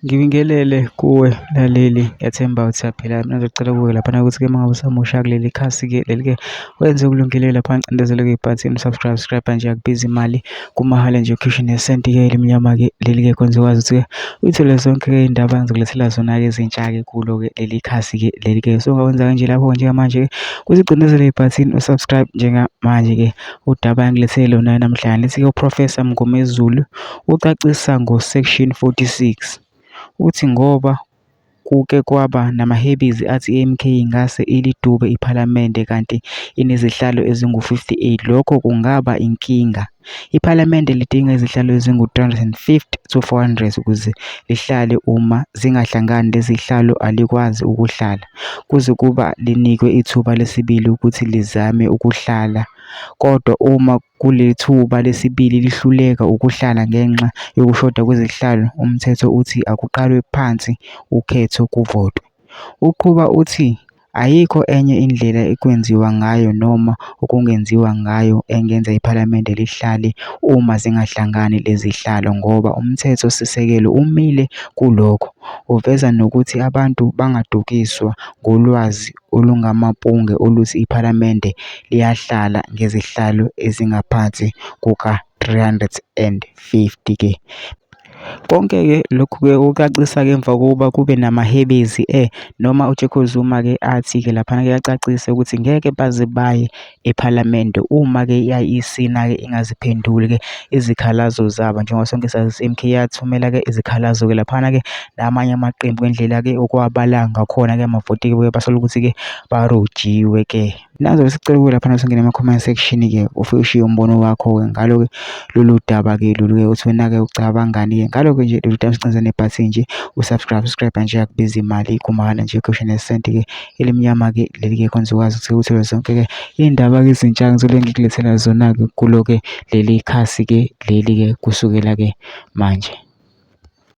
Ngibingelele kuwe mlaleli, ngiyathemba ukuthi siyaphila. Mina ngicela kuwe laphana ukuthi-ke uma ngabe usamusha kuleli khasi-ke leli-ke wenze okulungile lapha ngicindezelo-ke ibhathini subscribe nje akubizi imali kumahhala nje ukhishwa nesenti-ke elimnyama-ke leli-ke kwenza ukwazi ukuthi-ke uyithole zonke-ke iy'ndaba engizokulethela zona-ke ezintsha-ke kulo-ke leli khasi-ke leli-ke. So ungakwenza kanje lapho njengamanje-ke kuzicindezelo ibhathini usubscribe njengamanje-ke udaba engilethele lona namhlanje lithi-ke uProfessor Mngomezulu ucacisa ngo-Section 46. Uthi ngoba kuke kwaba namahebizi athi i-MK ingase ilidube iPhalamende kanti inezihlalo ezingu-58, lokho kungaba inkinga. IPhalamende lidinga izihlalo ezingu-350 to 400 ukuze lihlale. Uma zingahlangani lezi zihlalo alikwazi ukuhlala kuze kuba linikwe ithuba lesibili ukuthi lizame ukuhlala. Kodwa uma kulethuba lesibili lihluleka ukuhlala ngenxa yokushoda kwezihlalo, umthetho uthi akuqalwe phansi ukhetho kuvotwe. Uqhuba uthi ayikho enye indlela ekwenziwa ngayo noma okungenziwa ngayo engenza iPhalamende lihlale uma zingahlangani lezi zihlalo ngoba umthetho-sisekelo umile kulokho. Uveza nokuthi abantu bangadukiswa ngolwazi olungamampunge oluthi iPhalamende liyahlala ngezihlalo ezingaphansi kuka-350. Konke-ke lokhu-ke ukucacisa-ke emva kokuba kube namahebezi noma uJacob Zuma-ke athi-ke laphana-ke yacacisa ukuthi ngeke baze baye ePhalamende uma-ke isina-ke ingaziphenduli-ke izikhalazo zabo. Njengoba sonke sazi i-MK yathumela-ke izikhalazo-ke laphana-ke namanye amaqembu ngendlela-ke okwabala ngakhona-ke amavoti-ke basola ukuthi-ke barojiwe-ke. Nazo sicela kuwe laphana singene ema-comment section-ke ufike ushiye umbono wakho-ke ngalo-ke lolu daba-ke lolu-ke uthi wena-ke ucabangani-ke ngalo-ke nje lolu daba. Sicinze nebhathini nje usubscribe nje akubizi imali kumahhala nje ukhishwa nesenti-ke elimnyama-ke leli-ke kwenza ukwazi ukuthi uthole zonke-ke iy'ndaba-ke ezintsha ngizobe ngikulethela zona-ke kulo-ke leli khasi-ke leli-ke kusukela-ke manje.